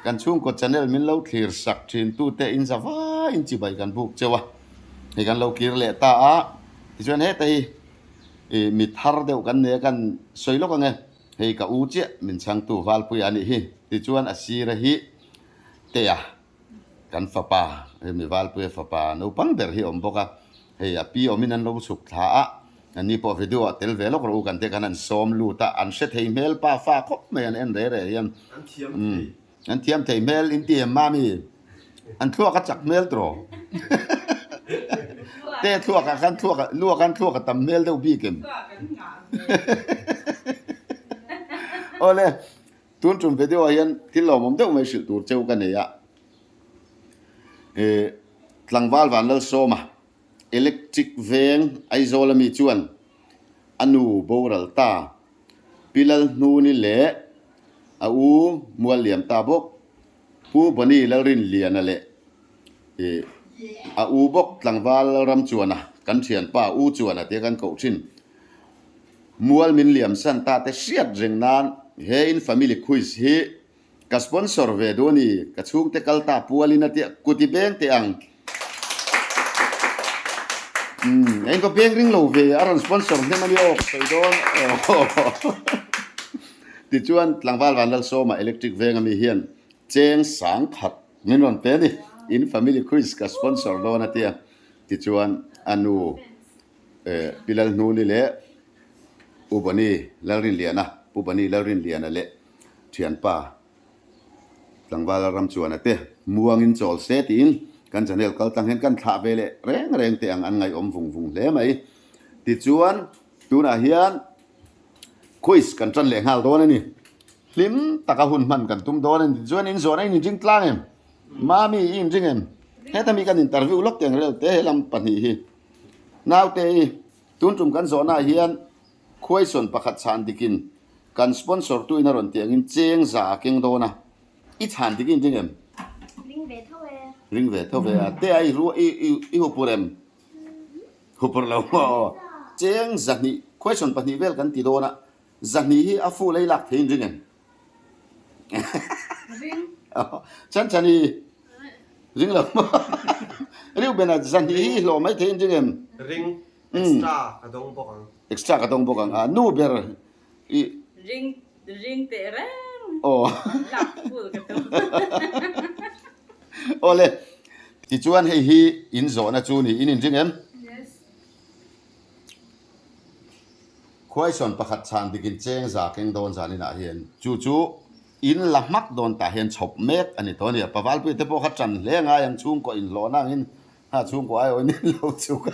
Kan chhungkaw channel min lo thlir sak thin tute in za vaiin chibai kan buk cheu a, hei kan lo kir leh ta a, tichuan heta hi ih mi thar deuh kan nei a kan sawi lawk ang e, hei ka u chiah min chhangtu Valpuia a nih hi, tichuan a sira hi Tea kan fapa hei mi Valpuia fapa naupang ber hi a awm bawk a, hei a pi awmin an lo chhuk thla a, an ni pawh video ah tel ve lawk rawh u kan te khan an sawm lut a, an hre thei hmel pa fa khawp mai an en re re hian. An thiam thei. An thiam thei hmel in ti em mami? An thluak a chak hmel tawh. Te thluak ah khan thluak lu ah khan thluak a tam hmel deuh bik em? Awle. Tun tum video ah hian thil lawmawm deuh mai hrilh tur cheu ka nei a, eh tlangval Vanlalsawma electric veng Aizawl ami chuan a nu boral ta Pi Lalhnuni leh a u Mualliam ta bawk Pu Boni Lalrinliana leh eh a u bawk tlangval Lalramchuana kan thianpa U Chuana tia kan koh thin. Mual min liam san ta te hriat reng nan he in family quiz hi ka sponsor ve duh a ni, ka chhungte kal ta pual in a tia kut i beng teh ang. Umm a in va beng ring lo ve a rawn sponsor hnem a ni aw ka sawi dawn tichuan tlangval Vanlalsawma electric veng ami hian cheng sang khat min rawn pe a ni, in family quiz ka sponsor dawn a tia tichuan a nu Pi Lalhnuni leh U Bani Lalrinliana, Pu Bani Lalrinliana leh thianpa tlangval Lalramchuana te muangin chawl se tiin kan channel kal tlang hian kan thlah ve leh reng reng teh ang an ngaihawm vung vung hle mai. Tichuan tunah hian quiz kan tan leh nghal dawn a ni. Hlim taka hun hman kan tum dawn a ni. Tichuan in zawhna in inring tlang em? Mami i inring em? Heta mi kan interview lawk teh ang rel te helam pahnih hi. Naute i, tun tum kan zawhnaah hian question pakhat chhan dikin kan sponsor tuin a rawn tih angin cheng za a keng dawn a, i chhan dik in ring em? Ring ve tho e. Ring ve tho ve a, te a i ru i i i hupur em? Hupur lo maw? Cheng zahnih question pahnih vel kan ti dawn a, zahnih hi a full a i lak thei in ring em? Ring. Chan chan i ring lo maw? Reuben-a zahnih hi hlawh mai thei in ring em? Ring. Extra ka dawng bawk ang. Extra ka dawng bawk ang. A nu ber i. Ring ring teh reng. Aw. Lak full ka tum. Awle. Tichuan hei hi in zawhna chu ni in inring em? Yes. Khuaisawn pakhat chhan dikin cheng za keng dawn zan inah hian chu chu in la hmak dawn tah hian chhawp mek a ni tawh a ni. Pavalpui te pawh kha tan hle ngai ang chhungkaw inhlawhna angin ha chhungkaw aiawhin in lo chhuk a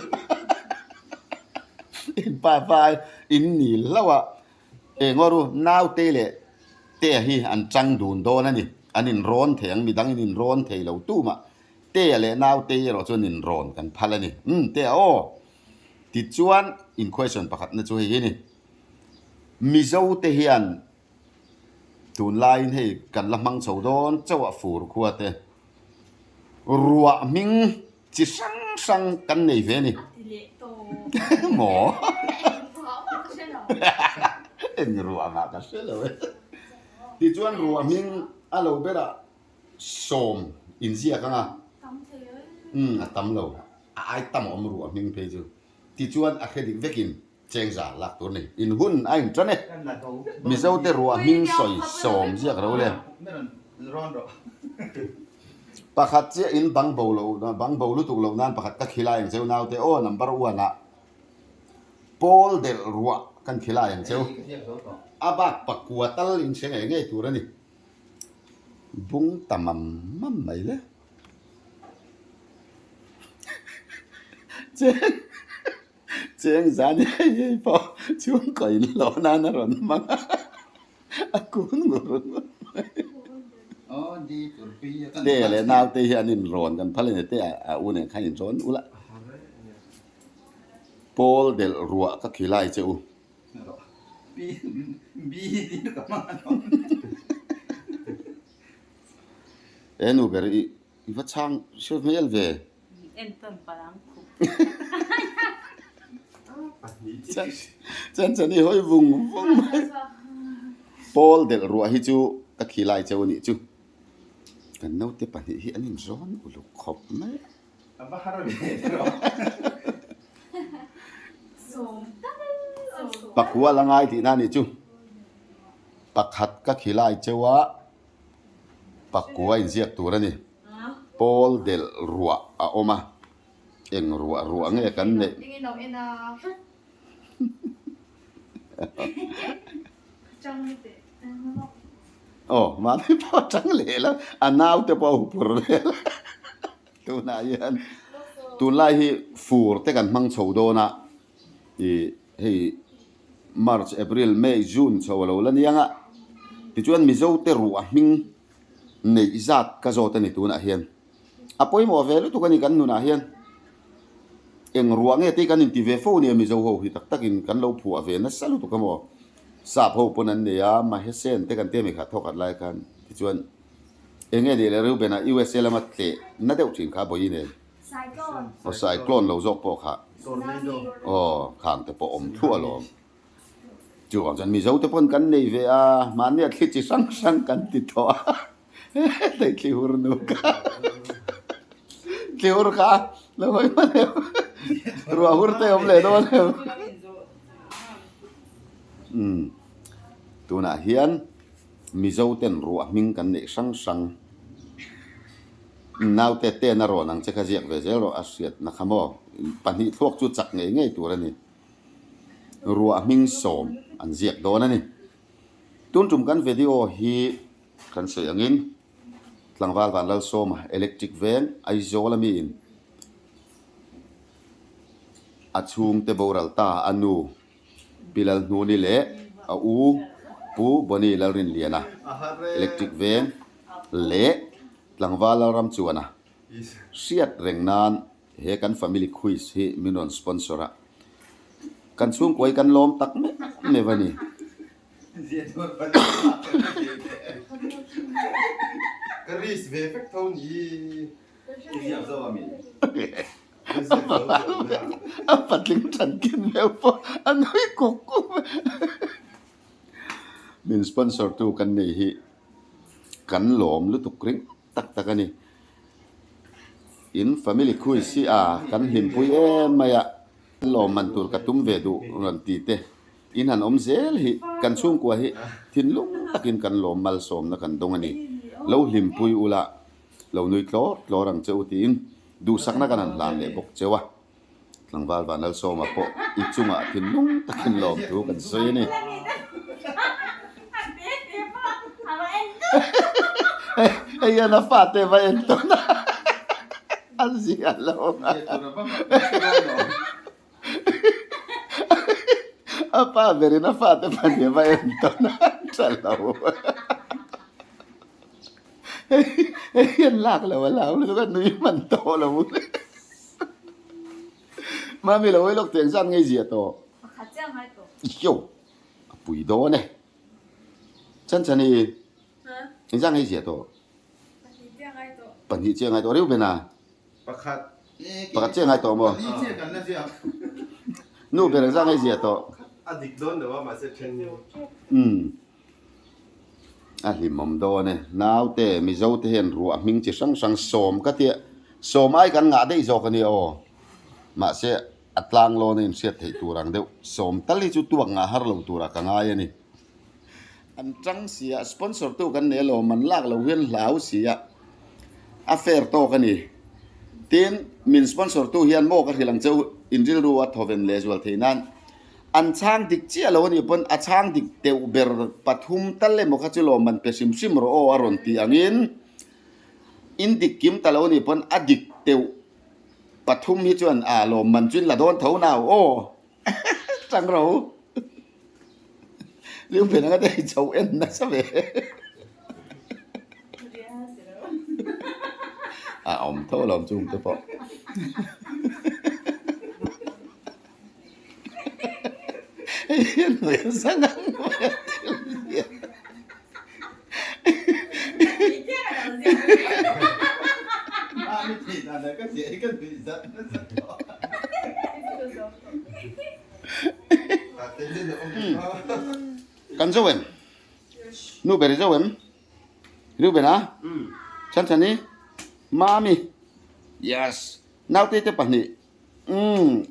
in pa pa in ni hlauh a eng aw ru naute leh te hi an chang dun dawn a ni. An inrawn thei ang midang in inrawn thei lo tumah te leh naute erawh chuan inrawn kan phal a ni. Umm te aw. Tichuan, in question pakhatna chu hei hi a ni. Mizote hian tunlaiin hei kan la hmang chho dawn chauh a fur khua te ruah hming chi hrang hrang kan nei ve a ni. Maw? Eng ruah mah ka hre lo e. Tichuan ruah hming a lo berah sawm inziak ang a. Umm a tam lo. A ai tam a awm ruah hming phei chu. Tichuan a hre dik vekin chengza lak tur a ni. In hun a in tan e. Mizote ruah hming sawi sawm ziak ro le. Pakhat chiah in bang bo lo bang bo lutuk lo nan pakhat ka khilai ang cheu naute aw number one ah pawl delh ruah kan khilai ang cheu. A bak pakua tal in hre ngei ngei tur a ni. Bung ta mam mam mai le. Cheng cheng zan hei hei pawh chhungkaw in hlawh nan a rawn hmang a, a kun ngur ngur mai. Te leh naute hi an inrawn kan phal a ni te a u nen khan inrawn ula. Pawl delh ruah ka khilai che u. He nu ber i i va chhang hre hmel ve. Chan chan i hawi vung vung mai. Pawl delh ruah hi chu ka khilai cheu a nih chu. Kan naute pahnih hi an inzawn uluk khawp mai a. A va har ve erawh. Pakua la ngai tihna a nih chu. Pakhat ka khilai cheu a, pakua inziak tur a ni. Pawl delh ruah a awm a, eng ruah ruah nge kan neih? Aw, mahni pawh a chang leh la, a naute pawh a huphur vel a. Tunah hian tunlai hi fur te kan hmang chho dawn a, ih hei March, April, May, June chho a lo la niang a, tichuan Mizo te ruah hming neih zat ka zawt a ni tunah hian. A pawimawh ve lutuk a ni kan nunah hian. Eng ruah nge tih kan inti ve fo nia Mizo ho hi tak takin kan lo phuah ve nasa lutuk a maw. Sap ho pawn an nei a, Mahesen te kan tia mi kha thawkhat lai khan tichuan Eng nge nih leh Reuben-a USA lama tleh na deuh thin kha Bawihi nen. Cyclone. Aw cyclone lo zawk pawh kha. Tornado. Aw khang te pawh awm thluah alawm. Chuvang chuan Mizo te pawn kan nei ve a, mahnia thli chi hrang hrang kan ti tawh a. Hei thli hur nu kha. Thli hur kha lo hawi hman em? Ruah hur te awm leh dawn em? Umm tunah hian. Mizo ten ruah hming kan neih hrang hrang. Naute ten a rawn ang che kha ziak ve zel rawh a hriatna kha maw? Pahnih thluak chu chak ngei ngei tur a ni. Ruah hming sawm an ziak dawn a ni. Tun tum kan video hi kan sawi angin Tlangval Vanlalsawma Electric Veng Aizawl a miin a chhungte boral ta a nu Pi Lalhnuni leh a u Pu Bonny Lalrinliana, Electric Veng, leh Tlangval Lalramchuana hriat reng nan he kan family quiz hi min rawn sponsor a, kan chhungkua hi kan lawm tak meuh meuh a ni. Ka risk ve vek tho ni. A patling than kin meuh pawh a nui kuk kuk mai. Min sponsor tu kan nei hi kan lawm lutuk ring tak tak a ni. In family quiz hi a kan hlimpui em mai a, lawm man tur ka tum ve duh rawn ti te in han awm zel hi kan chhungkua hi thinlung takin kan lawm malsawmna kan dawng a ni. Lo hlimpui ula. Lo nui tlawr tlawr ang che u tiin duhsakna kan han hlan leh bawk cheu a. Tlangval Vanlalsawma pawh i chungah thinlung takin lawmthu kan sawi a ni. Hei hian a fate va en tawn a, a zia lo. A pa berin a fate pahnih va en tawn a tha lo. Hei hei hian lak lo a hlau lutuk a nui hman tawh lo. Mami lo hawi lawk tiang zan ngei zia tawh. Pakhat chiah ngai tawh. Yo a pui dawn e. Chan chani engzah ngei zia tawh. Pahnih chiah ngai tawh. Pahnih chiah ngai tawh reuh ben a. Pakhat. Pakhat chiah ngai tawh maw? Pali chiah kan la ziak. Nu ber engzah ngei zia tawh? A dik dawn lo a mahse then hi. Umm. A hlimawm dawn e. Naute, Mizo te hian ruah hming chi hrang hrang sawm ka tia. Sawm ai kan ngah daih zawk a nia aw. Mahse a tlang lawn a inhriat theih tur ang deuh. Sawm tal hi chu tuak ngah har lo turah ka ngai a ni. An tang si a, sponsor tu kan nei alawm, an lak lo hian hlau si a, a fair tawk a ni. Tin, min sponsor tu hian maw ka hrilh ang che u, in rilru a thawven leh zual theih nan an chhang dik chiah lo a nih pawn a chhang dik deuh ber pathum tal emaw kha chu lawm an pe hrim hrim rawh aw a rawn tih angin in dik kim ta lo a nih pawn a dik deuh pathum hi chuan a lawmman chu in la dawn tho nau aw tang rawh u. Liu pen anga te chho en nasa ve. A awm tho alawm chung te pawh. Hei hian hmel zang ang mai a thil hian. Kan zo em? Nu ber i zo em? Reuben a? Chhanchhani, Mami, yes, naute te pahnih, umm,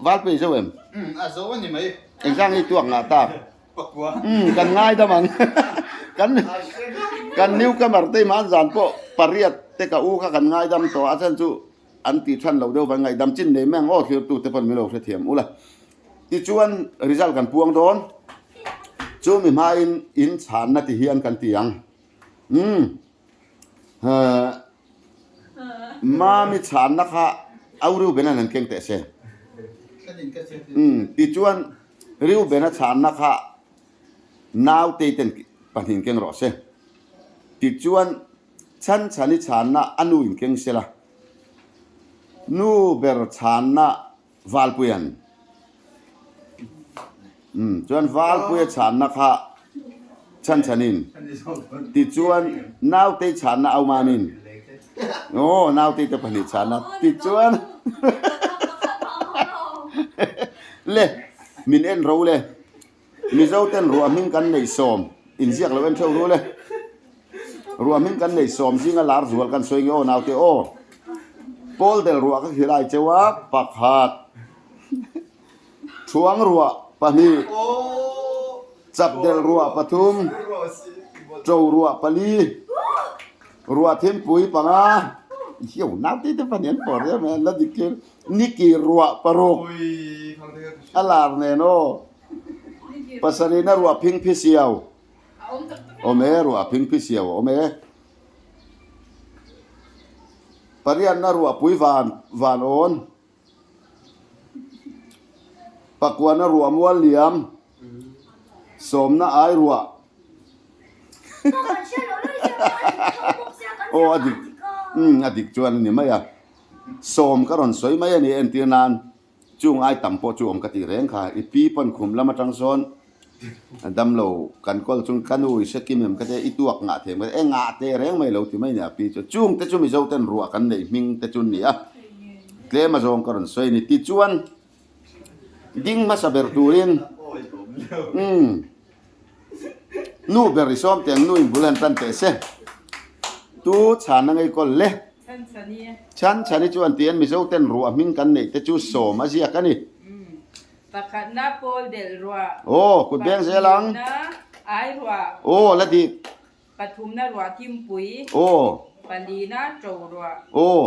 Valpui zo em? Umm, a zo a ni mai. Engzang hi tuak ngah tak? Pakua. Umm, kan ngaidam ang. Kan kan newcomer te hman zan pawh pariat te ka u kha kan ngaidam tawh a, a chhan chu an ti than lo deuh vang ngaihdam chin nei mai ang aw thirtu te pawn min lo hrethiam ula. Tichuan result kan puang dawn. Chu mi hmain in chhanna ti hian kan ti ang. Umm. Mami chhanna kha au Reuben-a'n an keng teh se. Umm. Tichuan Reuben-a chhanna kha nautei ten pahnih keng rawh se. Tichuan Chhan chhan i chhanna a nu in keng sela, nu ber chhanna Valpuia'n umm chuan Valpuia chhanna kha chhan chhanin tichuan nautei chhanna Aumanin aw nautei te pahnih chhanna tichuan le min en ro le. Mizo ten ruah hming kan neih sawm inziak lo en theuh rul e. Ruah hming kan neih sawm zinga lar zual kan sawi nge aw naute aw. Pawl del ruah ka khilai cheu a, pakhat, thuang ruah pahnih, chap del ruah pathum, to ruah pali, ruah thimpui panga, hiu naute te pahnih an pawr em em la dik thil. Niki ruah paruk a lar nen aw. Pasarihna ruah phing phi siau awm e, ruah phing phi siau a awm e. Pariatna ruah pui van van awn. Pakuana ruah mual liam. Sawmna ai ruah. Aw a dik umm a dik chuan a ni mai a. Sawm ka rawn sawi mai a ni entir nan chung ai tam pawh chu awm ka tih reng kha i pi pawn khum lam atang sawn damlo kan kawl chung ka nu i hre kim em ka tia i tuak ngah thei em ka tia e ngah teh reng mai lo ti mai nia pi chu chung te chu Mizo ten ruah kan neih hming te chu ni a tlem a zawng ka rawn sawi a ni tichuan ding hmasa ber turin umm nu ber i sawm teh ang nu in bul han tan teh se tu chhana ngei kawl le. Chhanchhani chuan tian Mizo ten ruah hming kan neih te chu sawm a ziak a ni. Pakhatna pawl delh ruah. Aw, kut beng zel ang. Pahnihna ai ruah. Aw, la dik. Pathumna ruah thimpui. Aw. Palina to ruah. Aw.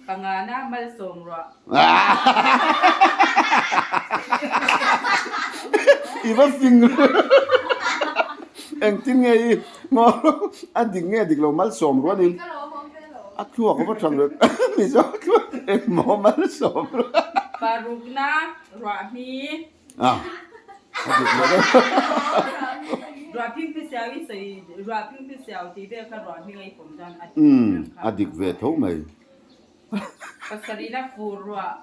Pangana malsawm ruah. I va fing Engtin nge i a dik nge dik lo malsawm ruah ni. A thluak a va tha nghet Mizo thluak engmaw malsawm ruah. Parukna ruah hmi. A a dik lo deuh. Ruah phing phi siau i sawi ruah phing phi siau tih vel kha ruah hming a i pawm chuan a dik Umm a dik ve tho mai. Pasarihna fur ruah.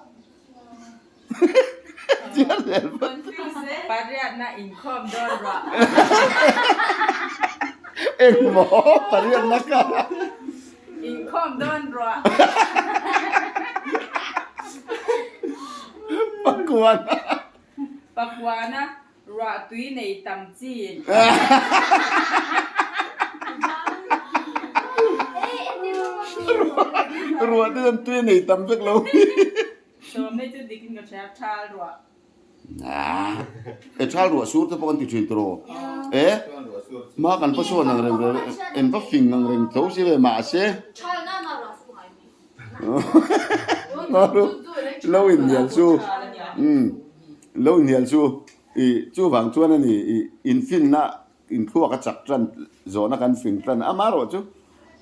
Pariatna inkhawm dawn ruah. Engmaw pariatna ka. Inkhawm dawn ruah. Pakuana. Pakuana ruah tui nei tam chi. Ruah te chuan tui nei tam vek lo. Sawmna chu dik in ka hria, thal ruah. E thal ruah sur te pawh kan ti thin tawh e hma kan va sawn ang reng reng en va fing ang reng tho si ve mahse lo inhnial chu umm lo inhnial chu i chuvang chuan a ni i infinna Inthluak a chak tan zawhna kan fing tan a, amaherawh chu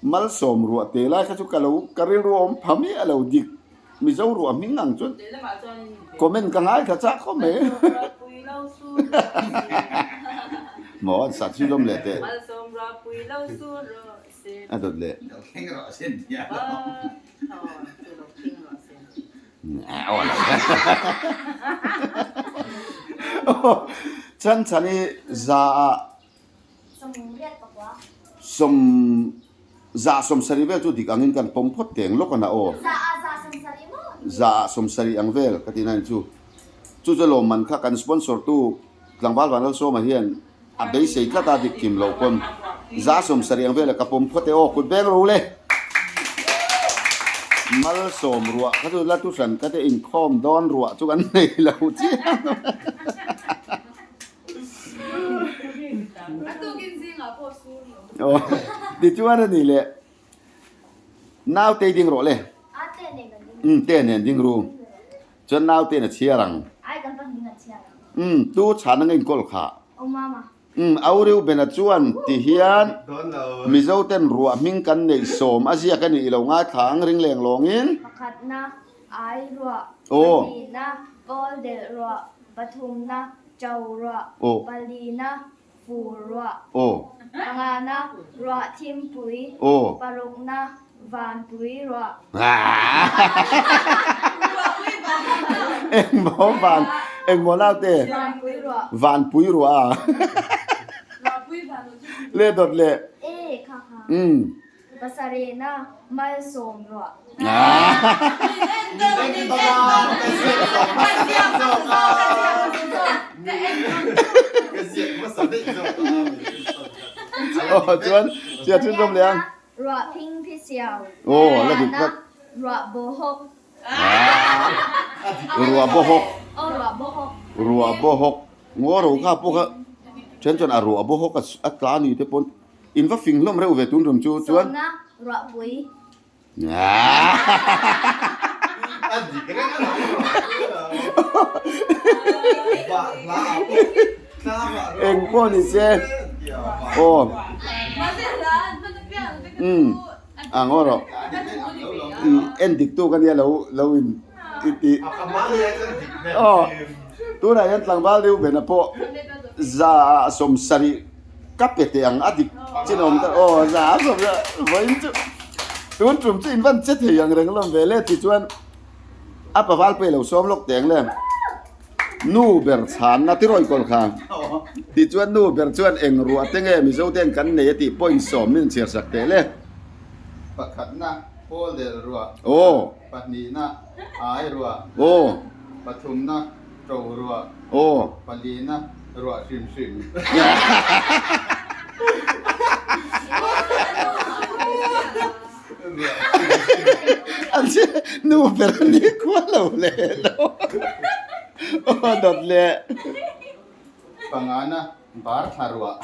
malsawm ruah te lai kha chu ka lo ka rilru a awm pha miah lo dik Mizo ruah hming ang chuan comment ka ngaithla chak khawp mai. Maw an sat zui lawm leh teh. A dawt leh. Chan chan i za ah sawm za sawmsarih vel chu dik angin kan pawm phawt teng lawk a na aw. Za ah sawmsarih ang vel ka tih na ni chu. Chu chu lawmman kha kan sponsor tu tlangval Vanlalsawma hian a beisei tlat a dik kim loh pawn. Za 70 ang vela ka pawm phawt e aw kut beng ro le. Malsawm ruah kha chu la tu hran ka te inkhawm dawn ruah chu kan nei lo chiang. Aw tichuan a ni le naute ding rawh le. Umm te nen ding ru. Chuan naute in a chhiar ang. Umm tu chhan anga inkawl kha. Umm Auriu Bena chuan ti hian Mizo ten ruah hming kan neih sawm a ziak a nih i lo ngaithla ang ring leng lawngin. Pakhatna, ai ruah, pahnihna, pawl delh ruah, pathumna, cho ruah, palina, fur ruah, pangana, ruah thimpui, parukna, vanpui ruah. Engmaw van engmaw naute Vanpui ruah. Vanpui ruah a le dawt le. E kha kha. Umm. Pasarihna malsawm ruah. Aw chuan chhiat chhunzawm leh ang. Ruah phing phi siau. Aw la dik vek. Ruah baw hawk. Ruah baw hawk. Aw ruah baw hawk. Ruah baw hawk. Ngaw ro kha pawh kha then chuan a ruah baw hawk a tla ni te pawn in va fing hlawm reuh ve tun rum chu chuan. Sawmna ruah pui. A dik reng a lo ruah hla ah pawh tlang ah ruah Eng pawh ni se aw umm a ngaw rawh en dik tu ka nia lo lo in i ti aw tunah hian tlangval deuh bena pawh 170 Ka pe teh ang a dik chin awm ta aw za a zawm la vawiin chu tun tum chu in van che thei ang reng lawm ve le ti chuan a paval pawh i lo sawm lawk teh ang le nu ber chhanna tirawi kawl kha ti chuan nu ber chuan eng ruah te nge Mizo ten kan nei a tih pawh in sawm min chhiar sak teh le. Pakhatna pawl del ruah. Aw. Pahnihna ai ruah. Aw. Pathumna To ruah. Aw. Palina ruah hrim hrim. An che nu ber a ni kual lo le lo. Aw dawt le. Pangana bar thla ruah.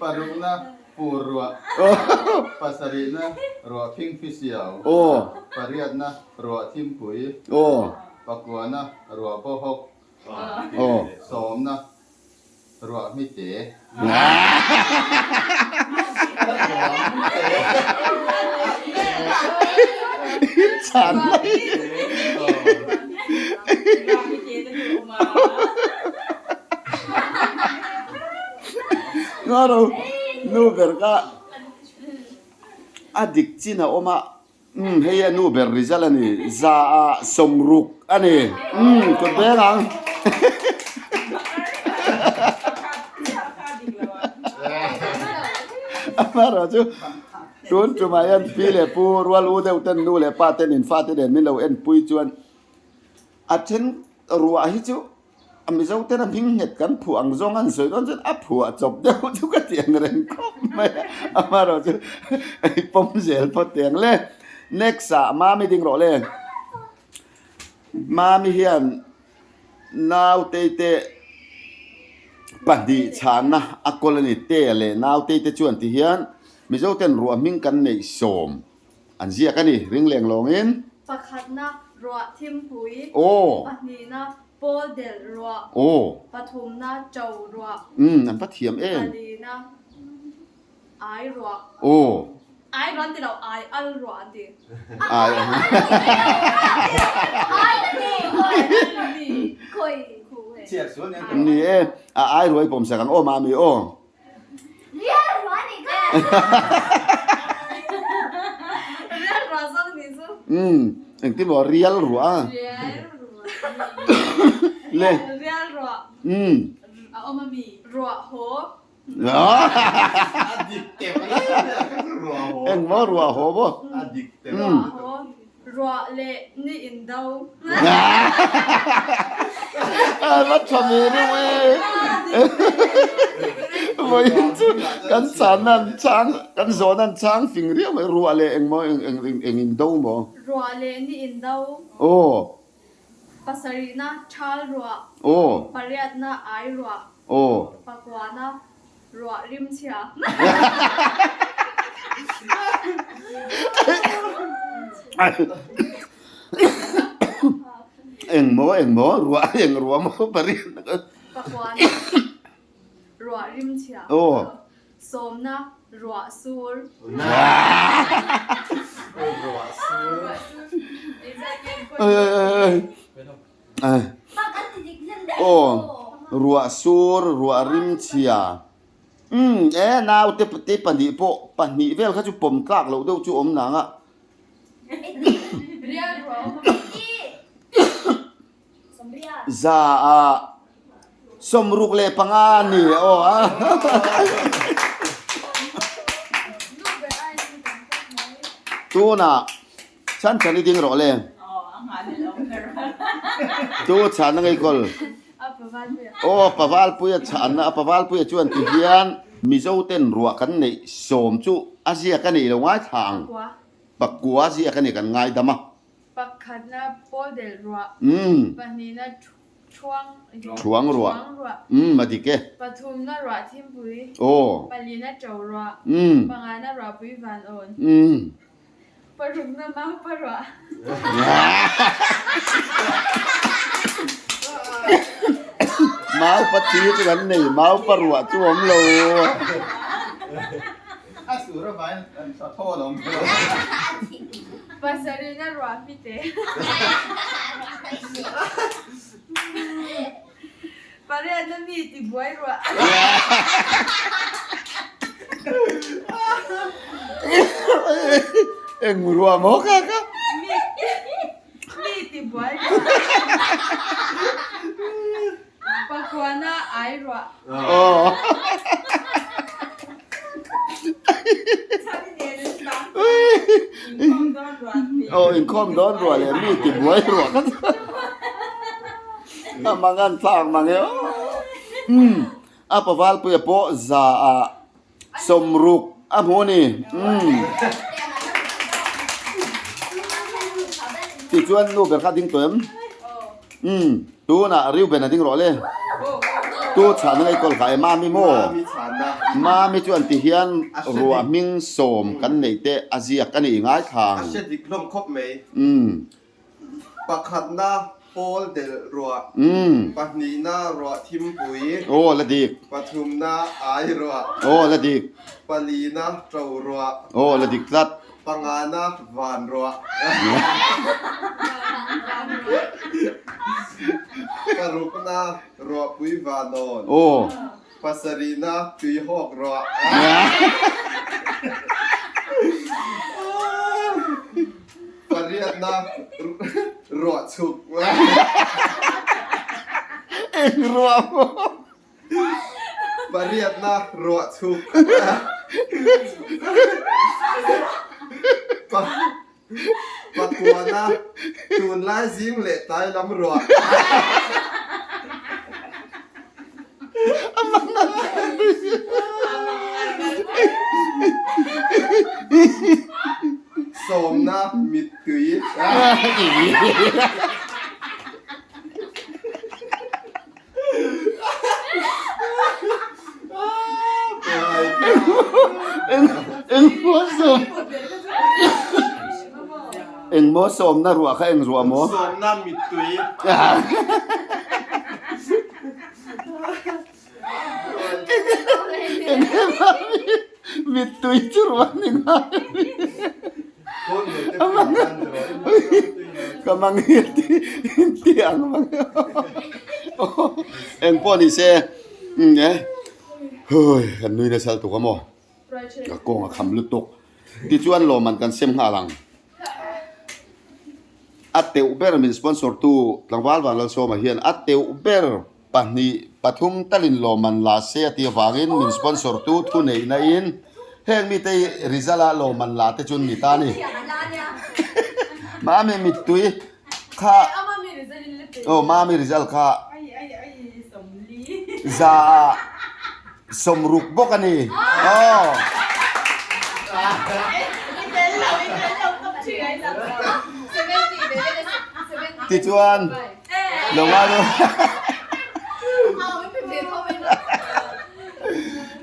Parukna Fur ruah, pasarihna ruah phingphi siau, pariatna ruah thimpui, pakuana ruah bawhawk, sawmna ruah hmite. Ngaro nu ber kha a dik chin a awm a, umm hei a nu ber result a ni, 160 a ni, umm kut beng ang. Amaherawh chu tun tumah hian pi leh pu rual u deuh ten nu leh pa ten in fate nen min lo enpui chuan a then ruah hi chu A Mizo ten a hming nghet kan phuah ang zawng an sawi dawn chuan a phuah chawp deuh chu ka ti ang reng khawp mai a, amaherawh chu i pawm zel phawt teh ang le. Next ah Mami ding rawh le. Mami hian nautei te pahnih chhanna a kawl a ni. Te leh nautei te chuan ti hian Mizo ten ruah hming kan neih sawm an ziak a ni ring leng lawngin. Pakhatna ruah thimpui. Aw. Pahnihna pawl delh ruah. Aw. Pathumna cho ruah. Umm an va thiam em. Palina ai ruah. Aw. Ai ruah an ti lo, ai al ruah an ti. Ai al. Ai a ni. Ai a ni. Khawi. Ni e, a ai ruah i pawm sak ang aw mami aw. Rial ruah nih kha. Rial ruah zawk nih chu. Umm engtin maw rial ruah a. Rial ruah. Le. Rial ruah. Umm. A awm ami. Ruah haw. A dik tep a ni. Ruah haw. Eng maw ruah haw maw. A dik tep. Ruah haw. Ruah leh ni in do. A va tha ve deuh e. Vawiin chu kan chana an chang kan zawhna an chang fing riau mai ruah leh engmaw eng eng in do maw? Ruah leh ni in do. Aw. Pasarihna thal ruah. Aw. Pariatna ai ruah. Aw. Pakuana ruah rim chhia. Engmaw engmaw ruah eng ruah maw pariatna ka. Pakuana ruah rim chhia. Aw. Sawmna ruah sur. Ruah sur. Aw ruah sur ruah rim chhia. Umm e naute te pahnih pawh pahnih vel kha chu pawm tlak loh deuh chu awm nang a. Za a 65 a ni aw a. Tunah chhan chhan i ding rawh le. Tu chhan a ngei kawl. Aw Pavalpuia chhanna a Pavalpuia chuan ti hian Mizo ten ruah kan neih sawm chu a ziak a nih lo ngai thla ang. Pakua ziak a ni kan ngaidam a. Pakhatna pawl delh ruah. Pahnihna thuang Thuang ruah. Umm a dik e. Pathumna ruah thimpui. Aw. Palina to ruah. Pangana ruahpui van awn. Parukna maupa ruah. Maupa thi chu kan nei, maupa ruah chu awm lo. A sur avangin an tha thaw lo. Pasarihna ruah hmite. Pariatna mi ti buai ruah. Eng ruah maw kha kha? Mi ti buai ruah. Pakuana ai ruah. Aw. Aw inkhawm dawn ruah leh mi ti buai ruah kha chu a mang an thlak mang e aw. Umm a pavalpuia pawh za ah 60 a hmu a ni. Umm tichuan nu ber kha a ding tawh em? Umm tunah Reuben a ding rawh le. Tu chhahna ngei kawl kha e Mami maw? Mami chuan ti hian ruah hming sawm kan neih te a ziak a nih ngai thlang. A hre dik hlawm khawp mai. Umm. Pakhatna pawl delh ruah. Umm. Pahnihna ruah thimpui. Aw la dik. Pathumna ai ruah. Aw la dik. Palina to ruah. Aw la dik tlat. Pangana van ruah. Parukna ruahpui vanawn. Aw. Pasarihna tuihawk ruah. Pariatna ruah chhuk. Eng ruah maw? Pariatna ruah chhuk. Pakuana tunlai zing leh tlai lam ruah. Sawmna mittui. Eng maw sawmna ruah kha eng ruah maw? Sawmna mittui. Mittui chu ruah ni ngai. Ka mang hi ti ang mang eng pawh ni se e hui kan nui nasa lutuk a maw ka kawng a kham lutuk tichuan lawmman kan sem nghal ang a teuh ber min sponsor tu tlangval Vanlalsawma hian a teuh ber Pahnih, pathum talin lawmman la se a tih avangin min sponsor tu thu neihna in heng mite hi result a lawmman la te chu an ni ta a ni. Mami mittui kha aw mami result kha. Za 60 bawk a ni. Aw. Tichuan lo ngai ru.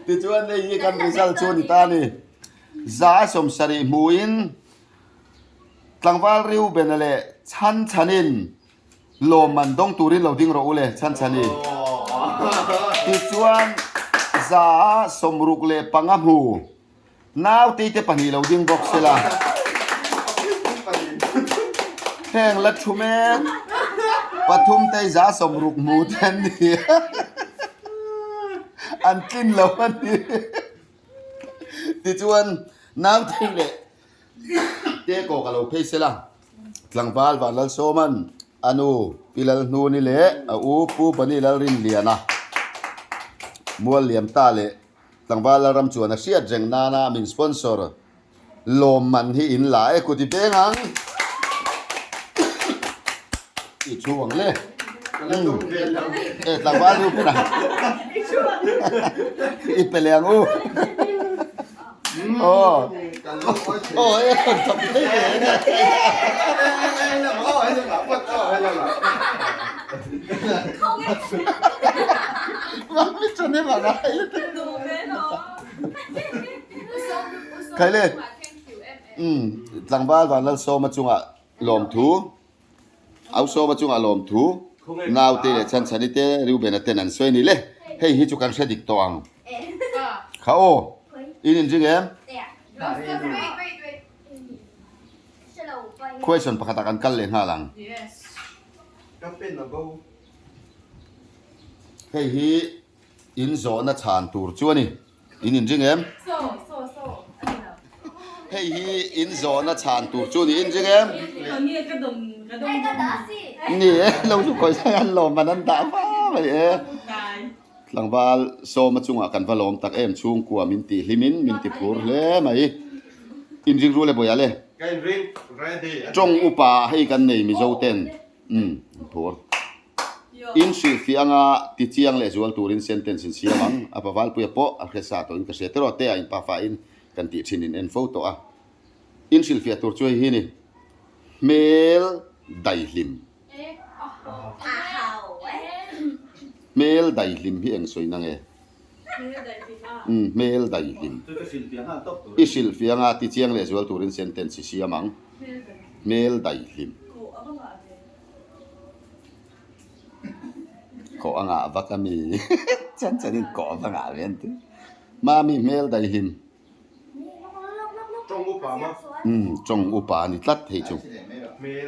Tichuan hei hi kan result chu a ni ta a ni. 70 hmuin tlangval Reuben-a leh chhan chhanin Lawmman dawng turin lo ding rawh u le, Chhanchhani. Tichuan, 65 hmu nautei te pahnih lo ding bawk sela. Heng la thu mek pathum te 60 hmu te an ni a, an tlin lo a ni. Tichuan, nautei leh te kaw ka lo phei sela. Tlangval Vanlalsawma'n a nu Pi Lalhnuni leh a u Pu Bani Lalrinliana mual liam ta leh Tlangval Lalram chuan a hriat reng nana min sponsor lawmman hi in la e kut i peng ang i thu ang le e tlangval ru phun ang i pe leh ang u. Aw aw e rawn thawk thei ve Khaile umm tlangval Vanlalsawma chungah lawmthu Ausawma chungah lawmthu naute leh chhanchhani te Reuben-a ten an sawi a ni le. Hei hi chu kan hre dik tawh ang. Kha aw, in inring em? Question pakhatah kan kal leh nghal ang. Hei hi in zawhna chhan tur chu a ni. In inring em? Hei hi in zawhna chhan tur chu ni inring em? Ni e, lo chu khawi sai an lawm man an dah va mai e. Tlangval sawma chungah kan va lawm tak em chhungkua min tih hlimin min ti phur hle mai. Inring ru le bawiah le. Tawng upa hei kan nei Mizo ten. Umm phur. In hrilhfiah anga ti chiang leh zual turin sentence in siam ang. A pavalpuia pawh a hre sa tawhin ka hria tiraw te a in pafa in kan tih thin in en fo tawh a. In hrilhfiah tur chu hei hi ni, Hmel daihlim. Hmel daihlim hi eng sawi na nge? Umm hmel daihlim. I hrilhfiah anga ti chiang leh zual turin sentence i siam ang. Hmel daihlim. Kawh a ngah vak a mi chan chan in kawh va ngah ve an ti. Mami hmel daihlim. Tawng upa maw? Umm tawng upa a ni tlat hei chu.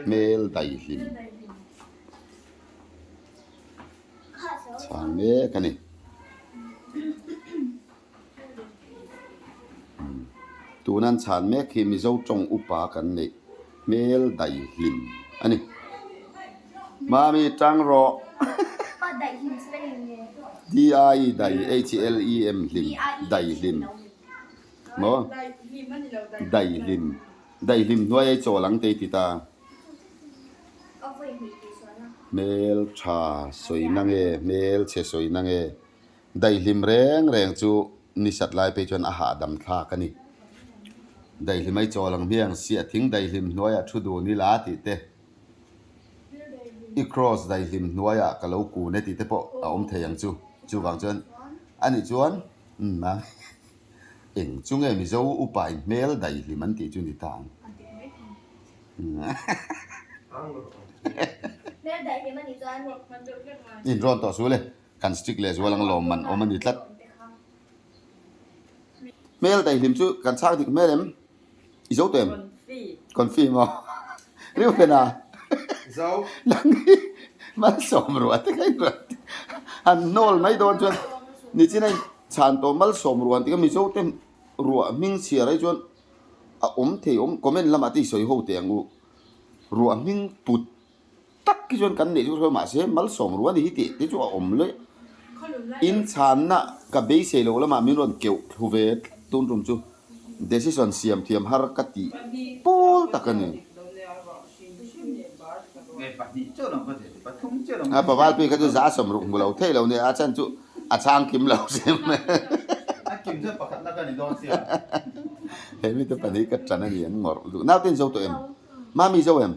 Hmel daihlim. Chhang mek a ni. Tuna an chhan mek hi Mizo tawng upa kan neih hmel daihlim a ni. Mami tang rawh. D-I dai H-L-E-M hlim daihlim maw daihlim daihlim hnuai ei chawl ang te i ti ta. Hmel tha sawi na nge hmel chhe sawi na nge. Daihlim reng reng chu ni sat lai phei chuan a hahdam thlak a ni. Daihlim ai chawl ang hmiang siah thing daihlim hnuaiah thu dun ila tih te, i cross daihlim hnuaiah ka lo kun e tih te pawh a awm thei ang chu. Chuvang chuan ani chuan umm a eng chu nge Mizo upa in hmel daihlim an tih chu ni ta ang. Inrawn tawh suh le. Kan stick leh zual ang lawm man awm a ni tlat. Hmel daihlim chu kan chhak dik hmel em? I zo tawh em? Confi maw? Riu fen a? Zo. Nang hi malsawm ruah te kha in rawn ti. Han hnawl mai dawn chuan nichin a in chhan tawh malsawm ruah an ti kha Mizo te ruah hming chhiar ai chuan a awm thei awm comment lamah te i sawi ho teh ang u. Ruah hming put tak hi chuan kan neih chu hruai mahse malsawm ruah a ni hi tih te chu a awm leh in chhanna ka beisei loh lamah min rawn keuh thlu ve tlat tun tum chu decision siam thiam har ka tih pawl tak a ni. A pavalpui kha chu 60 hmu lo theih lo nia a chan chu A chhang kim lo sim. A kim chuan pakhatna ka ni dawn sia. He mite pahnih ka tan a ni an ngawrh duh. Naute in zo tawh em? Mami zo em?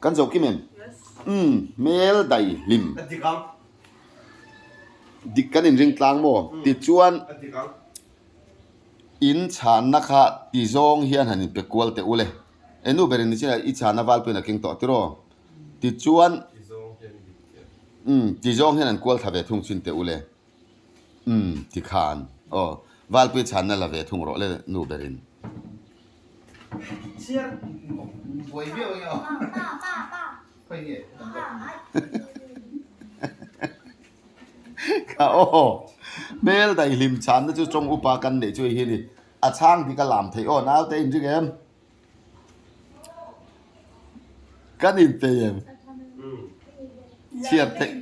Kan zo kim em? Umm hmel dai hlim. A dik ang. Dik kan inring tlang maw? Tichuan. A dik ang. In chhanna kha ti zawng hian han inpe kual teh u le. E nu berin ni chin a i chhanna valpuiin a keng tawh tiraw? Tichuan. Ti zawng hian dik teh. Umm ti zawng hian an kual thla ve thung chin teh u le. Umm ti khan aw valpui chhanna la ve thung rawh le nu berin. Chhiar buai viau eng aw. Khawi nge kan zawk ni. Kha aw hmel daihlim chhanna chu tawng upa kan neih chu hei hi a ni. A chhang dik a lam theih aw naute inring em? Kan inpei em? Chhiar theih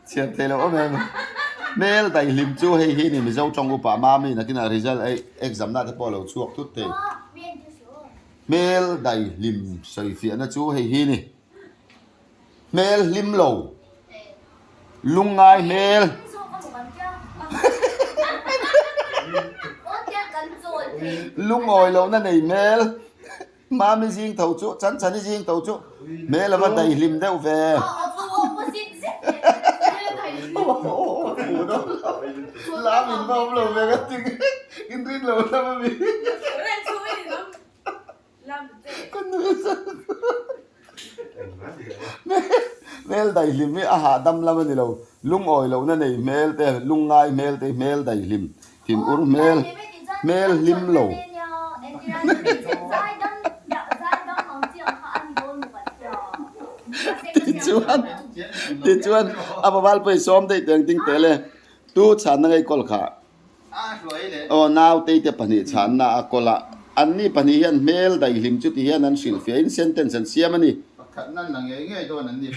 chhiar theih loh awm em? Hmel daihlim chu hei hi ni Mizo tawng upa Mami nakinah result ei exam na te pawh a lo chhuak thut thei. Hmel daihlim sawifiahna chu hei hi ni. Hmel hlim lo. Lungngai hmel. Lungawi lohna nei hmel. Mami zing tho chu, Chanchani zing tho chu hmel ava daihlim deuh ve. Lam in va awm lo ve ka ti inrin lo lam a mi. Hmel daihlim hi a hahdam lam a ni lo. Lungawi lohna nei hmel te, lungngai hmel te hi hmel daihlim, thinur hmel, hmel hlim lo. Tichuan, tichuan a paval pawhin sawm daih teng ding teh le, tu chhanna ngei kawl kha. Aw nautei te pahnih chhanna a kawl a, anni pahnih hian hmel daihlim chu ti hian an hrilh fiah in sentence an siam a ni. Pakhat nan la ngei ngei dawn an ni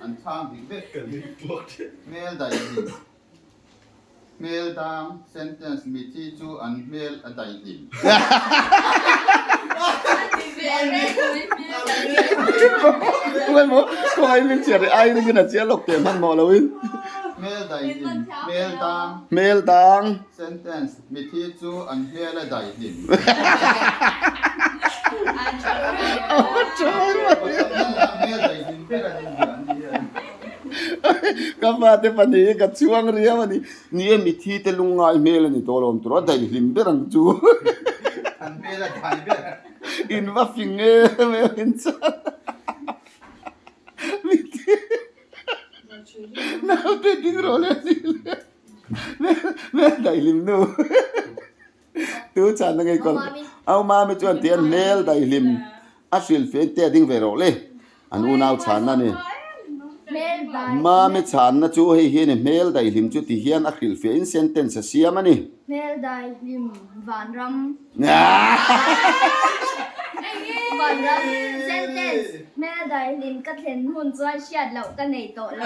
an chhang dik vek hmel daihlim hmel dang sentence mithi chu an hmel a daihlim. Emaw khawngaih min chhiar rih ai ringin a chiah lawk teh hmanhmawh loin. Hmel daihlim, hmel dang. Hmel dang. Sentence, Mithi chu an hmel a daihlim. Ka fate pahnih hi ka chhuang riau a ni. Ni e, mithi te lungngai hmel a ni tawh lo awm tur a daihlim ber ang chu. An hmel a dai ber. In va fing em em in chuan mithi naute ding rawh le ni le hmel daihlim nu tu chan na ngei kawl au mami chuan ti an hmel daihlim a hrilh fiah in te a ding ve rawh le an unau chhanna ni mami chhanna chu hei hi a ni hmel daihlim chu ti hian a hrilh fiah in sentence a siam a ni. Hmel daihlim vanram Vanram sentence Hmel daihlim ka thlen hun chuan hriat loh ka nei tawh lo.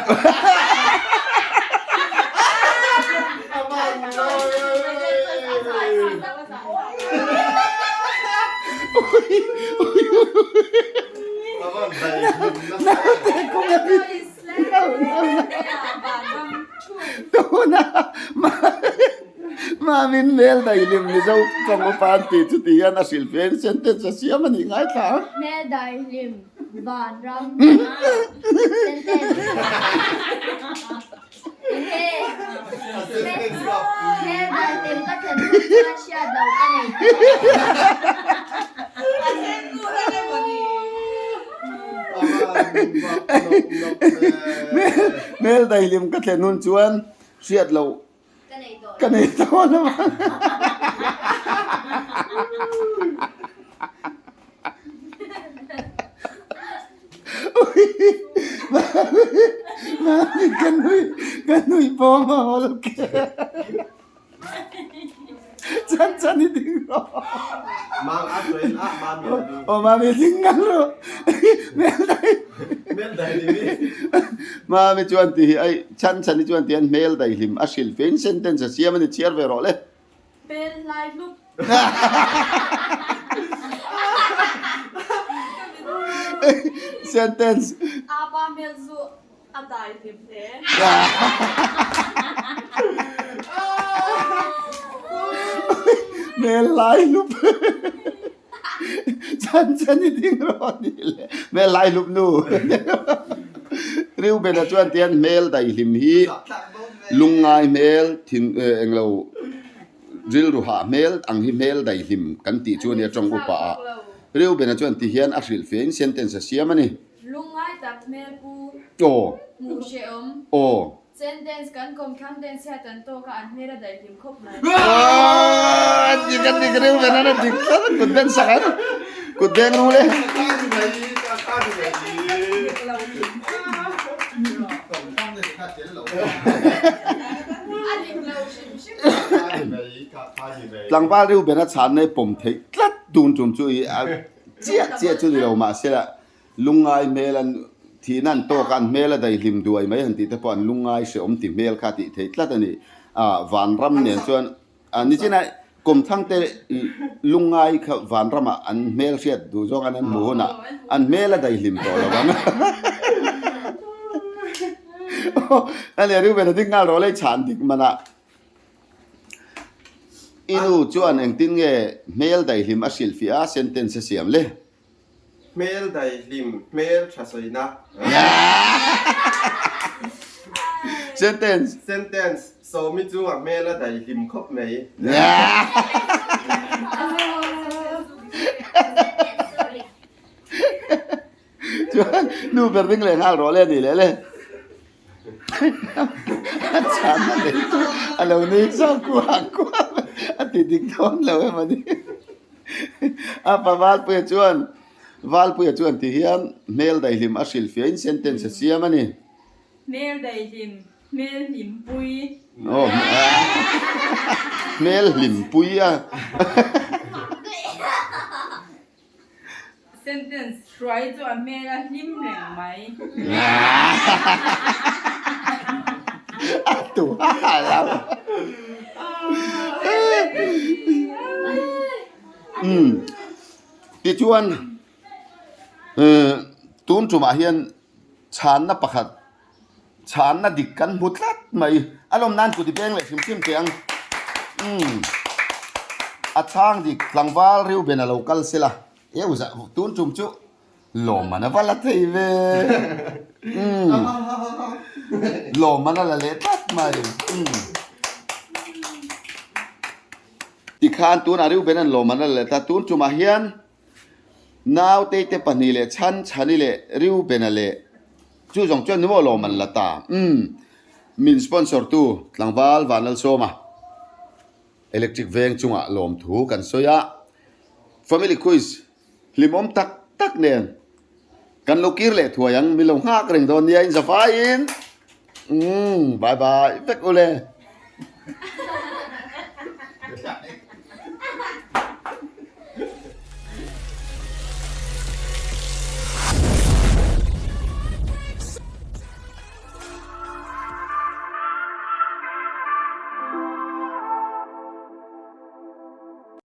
Tuna Mamin hmel daihlim Mizo tawng upa an tih chu ti hian a hrilh ve in sentence a siam a nih ngaithla ang. Hmel daihlim vanram sentence Hmel daihlim ka thlen hun chuan hriat loh ka nei tawh. Hmel daihlim ka thlen hun chuan hriat loh ka nei tawh lo ang. Mami ka nui ka nui bawm a hawl ke. Chan chan i ding rawh. Mang a tuin ah mami a ding. Aw mami ding ngang rawh. Mel dai. Mel dai hlim i. Mami chuan ti hi ai chan chan i chuan ti an hmel dai hlim a hrilh fe in sentence a siam a ni chhiar ve rawh le. Hmel hlai hlup. Sentence. Apa hmel zu a dai hlim hle. Hmel lai hlup Chan chan i ding rawh a nih le hmel lai hlup nu Reuben-a chuan tihian hmel daihlim hi lungngai hmel thin englo rilru hah hmel ang hi hmel daihlim kan tih chu a nia tawng upa ah Reuben-a chuan tihian a hrilh fein sentence a siam a ni. Lungngai tak hmel pu. Aw. Hmuh hrehawm. Aw. Sentence kan kawm thlang ten chhiat an tawk a an hmel a daih hlim khawp mai. Aw dik a dik Reuben an a dik tlat a kut beng sak an kut beng ru le. Tlangval Reuben a chhan nei pawm theih tlat tun tum chu i a chiah chiah chu ni lo mahse la Lungngai hmel an thihna an tawk a, an hmel a daihlim duai mai han tih te pawh an lungngai hrehawm ti hmel kha tih theih tlat a ni. Ah vanram nen chuan ah nichina Kawmthlang te lungngai kha vanramah an hmel hriat duh zawng an an hmuh hunah an hmel a daihlim tawh lo ang. A nia Reuben a ding nghal rawh le i chhan dik manah. I nu chuan engtin nge hmel daihlim a hrilhfiah a sentence a siam le? Hmel daihlim, hmel tha sawina. Sentence. Sentence, Sawmi chu a hmel a daihlim khawp mai. Chuan nu ber ding leh nghal rawh le ni leh le. A chhan a nei chu a lo nui chauh kuah kuah mai a ti dik dawn lo em a ni. A pa Valpuia chuan Valpuia chuan ti hian hmel daihlim a hrilh fiahin sentence a siam a ni. Hmel daihlim, hmel hlimpui. Aw hmel hlimpui a. Sentence hruai chu a hmel a hlim reng mai. A tu ha lo. Umm tichuan tun tumah hian chhanna pakhat Chhanna dik kan hmu tlat mai. A lawm nan kut i peng leh hrim hrim teh ang. Umm. A chhang dik tlangval Reuben a lo kal sela. Eu zah tun tum chu lawm an a va la thei ve. Umm. Lawm an a la leh tlat mai. Umm. Tikhan tunah Reuben an lawm an a la leh ta. Tun tumah hian Nautei te pahnih leh Chhan Chhani leh Reuben-a leh chu zawng chuan ni maw lawm an la ta. Umm min sponsor tu tlangval Vanlalsawma electric veng chungah lawmthu kan sawi a. Family quiz hlimawm tak tak nen kan lo kir leh thuai ang min lo nghak reng dawn nia in zafaiin umm bye bye vek ule.